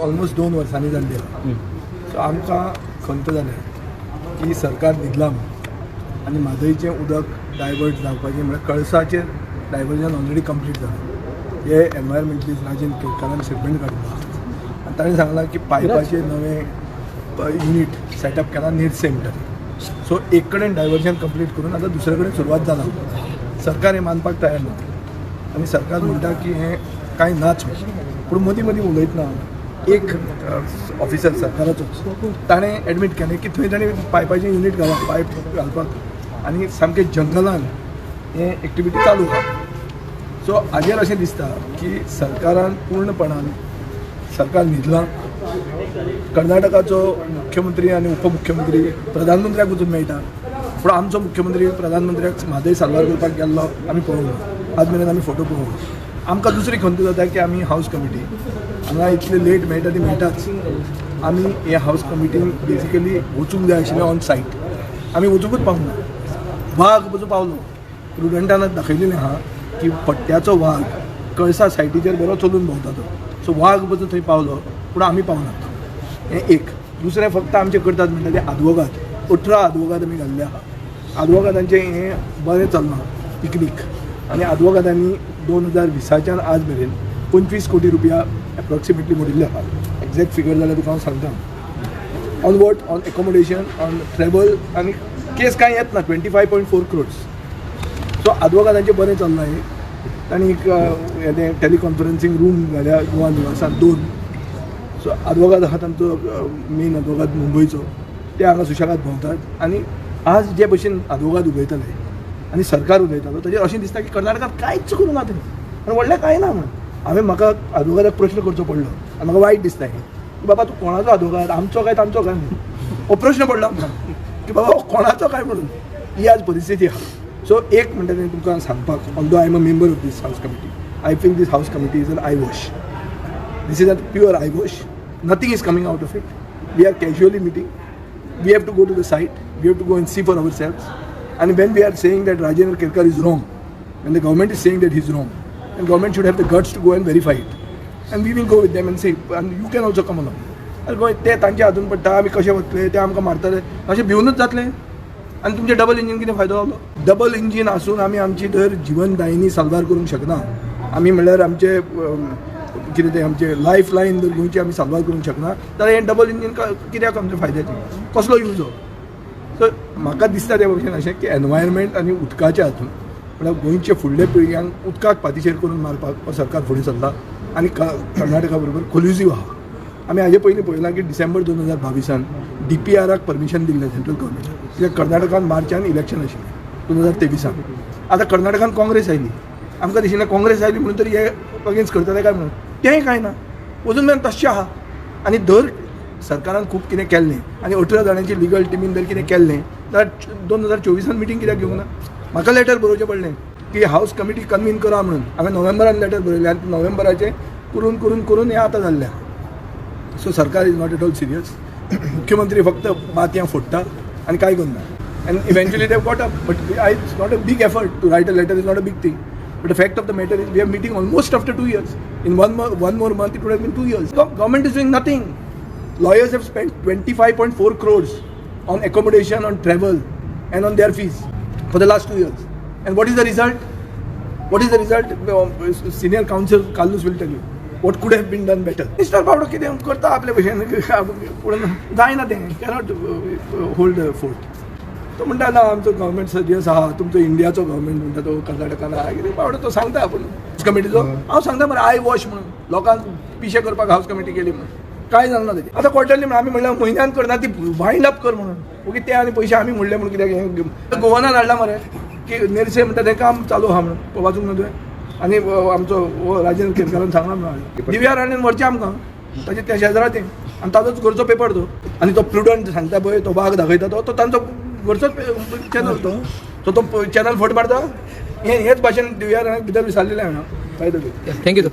Almost 2 वर्सांनी जाल्ली आहा. सो आमकां खंत जाल्या की सरकार न्हिदलां म्हूण आनी म्हादयचें उदक डायवर्ट जावपाचें, म्हळ्यार कळसाचेर डायवर्जन ऑलरेडी कंप्लीट जालां. हे एनवायरमेंटलिस्ट राजेंद्र केरकारान स्टेटमेंट काडिल्लो आहा आनी ताणें सांगलां की पायपाचें नवें युनीट सेटअप केलां निरसे म्हणटा. सो एक कडेन डायवर्जन कंप्लीट करून आतां दुसरे कडेन सुरवात जाला. सरकार हें मानपाक तयार ना आनी सरकार म्हणटा की हें कांय नाच म्हणून. पूण मदीं मदीं उलयतना एक ऑफिसर सरकाराचोच, ताणें एडमीट केलें की थंय ताणें पायपाचें युनीट घालां, पायप घालपाक, आनी सामकें जंगलान हें एक्टिविटी चालू आहा. सो हाजेर अशें दिसता की सरकारान पूर्णपणान, सरकार न्हिदलां. कर्नाटकाचो मुख्यमंत्री आनी उपमुख्यमंत्री प्रधानमंत्र्याक वचून मेळटा, पूण आमचो मुख्यमंत्री प्रधानमंत्र्याक म्हादय साल्वार करपाक गेल्लो आमी पळोवंक ना. आज मेरेन आमी फोटो पळोवंक ना. आमकां दुसरी खंत जाता की आमी हावस कमिटी हांगा इतले लेट मेळटा ती मेळटाच. आमी हे हावस कमिटीन बेजिकली वचूंक जाय आशिल्लें ऑन सायट. आमी वचूंकच पावूंक ना. वाग पसून पावलो, प्रुडंटान दाखयलेलें आहा की पट्ट्याचो वाग कळसा सायटीचेर बरो चलून भोंवता तो. सो वाग पसून थंय पावलो, पूण आमी पावना. हें एक. दुसरें, फक्त आमचें करतात म्हणटा ते आदवोगाद. 18 आदवोगाद आमी घाल्ले आहा. आदवोगादांचें हें बरें चल्लां पिकनीक आनी आदवोगादांनी 2020च्यान आज मेरेन 25 कोटी रुपया एप्रॉक्सिमेटली मोडिल्ले आहा. एग्जॅक्ट फिगर जाल्यार तुका हांव सांगता. On what? On accommodation, on travel. आनी केस कांय येत ना, 25.4 crores. सो आदवोगादांचें बरें चल्लां हें. तांणी एक हें तें टेलिकॉन्फरन्सींग रूम घाल्या गोवा निवासान दोन. सो आदवोगाद आहा तांचो, मेन आदवोगाद मुंबयचो, ते हांगा सुशेगाद भोंवतात. आनी आज जे भशेन आदवोगाद उलयताले आनी सरकार उलयतालो, ताजेर अशें दिसता की कर्नाटकात कांयच करूंक ना तेणी आनी व्हडलें कांय ना म्हणून. हांवें म्हाका आदवोगादाक प्रश्न करचो पडलो आनी म्हाका वायट दिसता हें की बाबा, तूं कोणाचो आदवोगाद, आमचो काय तांचो काय म्हणून. हो प्रश्न पडलो आमकां की बाबा, हो कोणाचो काय म्हणून. ही आज परिस्थिती आहा. सो एक म्हणटा तें तुमकां सांगपाक, although I am a member of this house committee, I feel this house committee is an eyewash. This is a pure eyewash. Nothing is coming out of it. We are casually meeting. We have to go to the site. We have to go and see for ourselves. And when we are saying that Rajendra Kerkar is wrong, when the government is saying that he's wrong, then government should have the guts to go and verify it. And we will go with them and say, and you can also come along. अरे गोंय ते तांच्या हातून पडटा, आमी कशें वतले, ते आमकां मारतले, अशें भिवनूच जातलें. आनी तुमचें डबल इंजीन कितें फायदो जालो? डबल इंजीन आसून आमी आमची जर जिवनदायिनी साल्वार करूंक शकना आमी, म्हणल्यार आमचे कितें तें, आमचे लायफ लायन जर गोंयची आमी साल्वार करूंक शकना, जाल्यार हें डबल इंजीन कित्याक आमच्या फायद्याचें? कसलो यूज हो? सो म्हाका दिसता त्या भशेन अशें की एनवायरमेंट आनी उदकाच्या हातून, म्हळ्यार गोंयचे फुडल्या पिळग्यांक उदकाक पातिशेर करून मारपाक हो सरकार फुडें सरला आनी कर्नाटका बरोबर कोल्युजीव आहा. आमी हाजे पयलीं पळयलां की डिसेंबर 2022न डीपीआराक परमिशन दिल्लें सेंट्रल गव्हर्मेंटान, कित्याक कर्नाटकान मार्चान इलेक्शन आशिल्लें 2023न. आतां कर्नाटकान काँग्रेस आयली. आमकां दिशिल्लें काँग्रेस आयली म्हणून तरी हे अगेन्स्ट करतले काय म्हणून. तेंय कांय ना, अजून मेरेन तश्शें आहा. आनी दर सरकारान खूब कितें केल्लें आनी 18 जाणांची लिगल टिमीन जर कितें केल्लें जाल्यार 2024न मिटींग कित्याक घेवंक ना? म्हाका लेटर बरोवचें पडलें की हावस कमिटी कन्वीन करा म्हणून. हांवें नोव्हेंबरान लेटर बरयलें आनी नोव्हेंबराचें करून करून करून हें आतां जाल्लें आहा. सो सरकार is not at all serious. मुख्यमंत्री फक्त बातयां फोडटा आनी कांय करना. And eventually they got up, but I it's not a big effort to write a letter, is not a big thing. But the fact of the matter is we are meeting almost after 2 years. In one more month, it would have been 2 years. Government is doing nothing. Lawyers have spent 25.4 crores on accommodation, on travel, and on their fees for the last 2 years. And what is the result? What is the result? Senior counsel Carlos will tell you. What could have been done better? Mr. बाबडो कितें करता आपले भशेन, पूण जायना तें, cannot hold the fort. तो म्हणटा, ना, आमचो गव्हर्मेंट सिरियस आहा, तुमचो इंडियाचो गव्हर्मेंट म्हणटा तो कर्नाटकान आहा. कितें बाबडो तो सांगता, पूण कमिटीचो हांव सांगता मरे, I wash म्हणून, लोकांक पिशे करपाक हावस कमिटी केली म्हणून. काय जालें ना तेजें. आतां क्वॉर्टरली म्हणून आमी म्हणल्यार म्हयन्यान करना, ती वायंड अप कर म्हणून. ओके, ते आनी पयशे आमी म्हणले म्हणून कित्याक हें गोवनान हाडला मरे की नेरसे म्हणटा तें काम चालू आहा म्हणून. वाचूंक ना तुवें? आनी आमचो हो राजेंद्र केरकारान सांगला म्हणून दिव्या राणेन व्हरचें आमकां ताचे त्या शेजरा तें आनी ताजोच घरचो पेपर तो. आनी तो प्रुडंट सांगता पळय, तो वाग दाखयता, तो तो तांचो घरचोच चॅनल तो. सो तो चॅनल फट मारता. हें हेच भाशेन दिव्या राण्याक भितर विसरलेलें हांवें. Thank you.